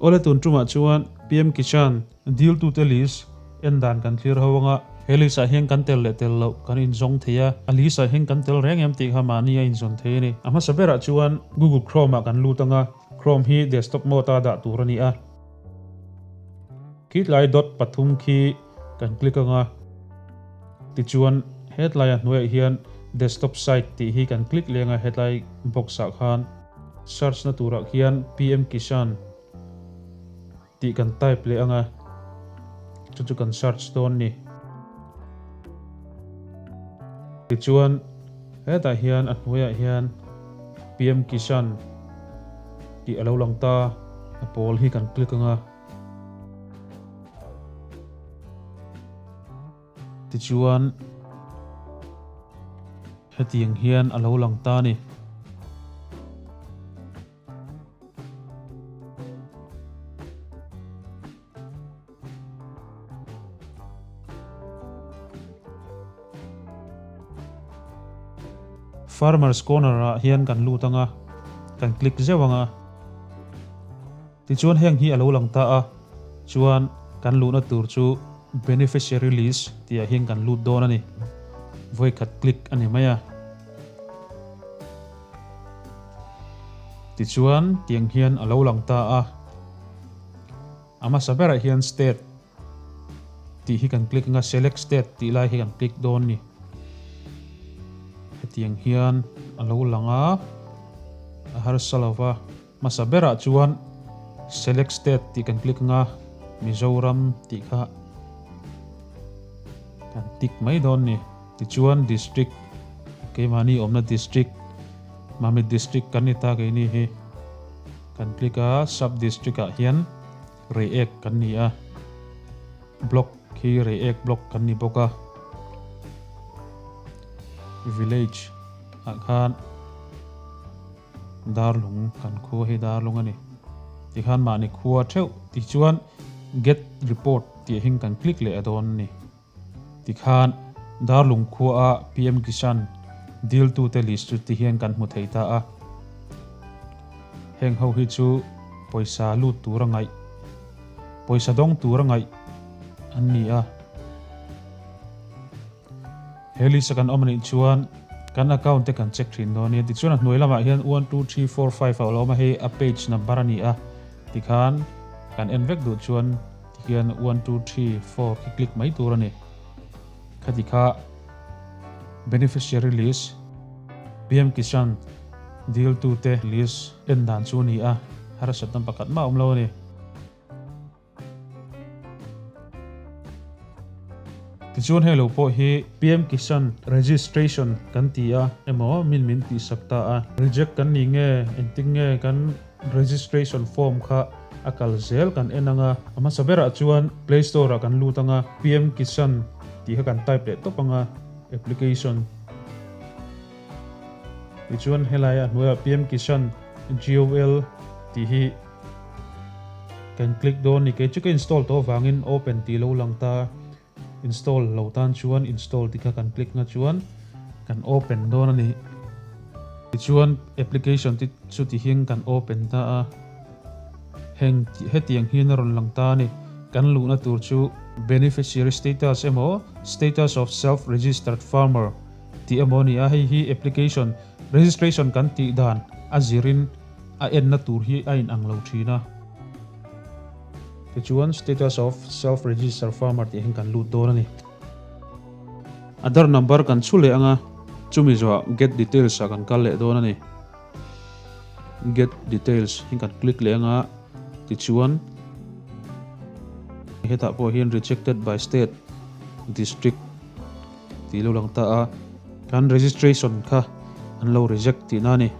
Awle tun tumah chuan PM Kishan dil tute list en dan kan thlir ho anga he list ah hian kan tel leh tel loh kan inzawng thei a, a list ah hian kan tel reng em tih kha mahni a inzawn thei a ni. A hmasa berah chuan Google Chrome ah kan lut anga Chrome hi desktop mode a dah tur a ni a. Khitlai dot pathum khi kan click anga tichuan hetlai a hnuaiah hian desktop site tih hi kan click leng a hetlai box ah khan search na turah khian PM Kishan tih kan type leh anga chu chu kan search dawn ni. Tichuan hetah hian a hnuaiah hian PM Kishan tih a lo lang ta a pawl hi kan click anga. Tichuan hetiang hian a lo lang ta a ni. Farmers Corner ah hian kan lut anga, kan click zeuh anga. Tichuan heng hi a lo lang ta a, chuan kan luhna tur chu Beneficiary List tih ah hian kan lut dawn a ni. Vawikhat click a ni mai a. Tichuan tiang hian a lo lang ta a, a hmasa berah hian State tih hi kan click anga Select State tih lai hi kan click dawn a ni. Hetiang hian a lo lang a, a harsa lova. Hmasa berah chuan Select State tih kan click anga Mizoram tih kha kan tick mai dawn ni. Tichuan District keimahni awmna District Mamit District kan ni ta keini hi kan click a, Sub District ah hian Reiek kan ni a, Block hi Reiek Block kan ni bawk a, Village ah khan. Darlung kan khua hi darlung a ni. Tikhan mahni khua theuh tichuan get report tih ah hian kan click leh a dawn a ni. Tikhan darlung khua a PM Kishan dil tute list chu ti hian kan hmu thei ta a. Heng ho hi chu pawisa lut tur a ngaih, pawisa dawng tur a ngaih an ni a. He list a kan awm anih chuan kan account te kan check thin dawn nia. Tichuan a hnuai lamah hian 1, 2, 3, 4, 5 a awm a, hei a page number a ni a. Tikhan kan en vek duh chuan tikhian 1, 2, 3, 4 khi click mai tur a ni. Khati kha beneficiary list PM Kishan dil tute list en dan chu a ni a, harsatna pakhat mah a awm lo a ni. Tichuan hei lo pawh hi PM Kishan registration kan ti a emaw min min tihsak ta a, reject kan ni nge engtin nge kan registration form kha a kal zel kan en anga, a hmasa berah chuan play store ah kan lut anga PM Kishan tih kha kan type leh tawp anga application tichuan helai a hnuaiah PM Kishan GOL tih hi Kan click dawn ni kei chu ka install tawh avangin open tih lo lang ta, install lo tan chuan install tih kha kan click na chuan kan open dawn a ni. Tichuan application te chu ti hian kan open ta a, heng hetiang hian a rawn lang ta a ni. Kan luhna tur chu beneficiary status emaw status of self registered farmer tih emaw a ni a, hei hi application registration kan tih dan a zirin A enna tur hi a inang lo thin a. Tichuan Status of Self-Registered Farmer tih hian kan lut dawn a ni. Aadhaar number kan chhu leh anga, chumi zawhah Get Details ah kan kal leh dawn a ni. Get Details hi kan click leh anga, tichuan hetah pawh hian Rejected by State, District tih lo lang ta a, kan registration kha an lo reject tihna a ni.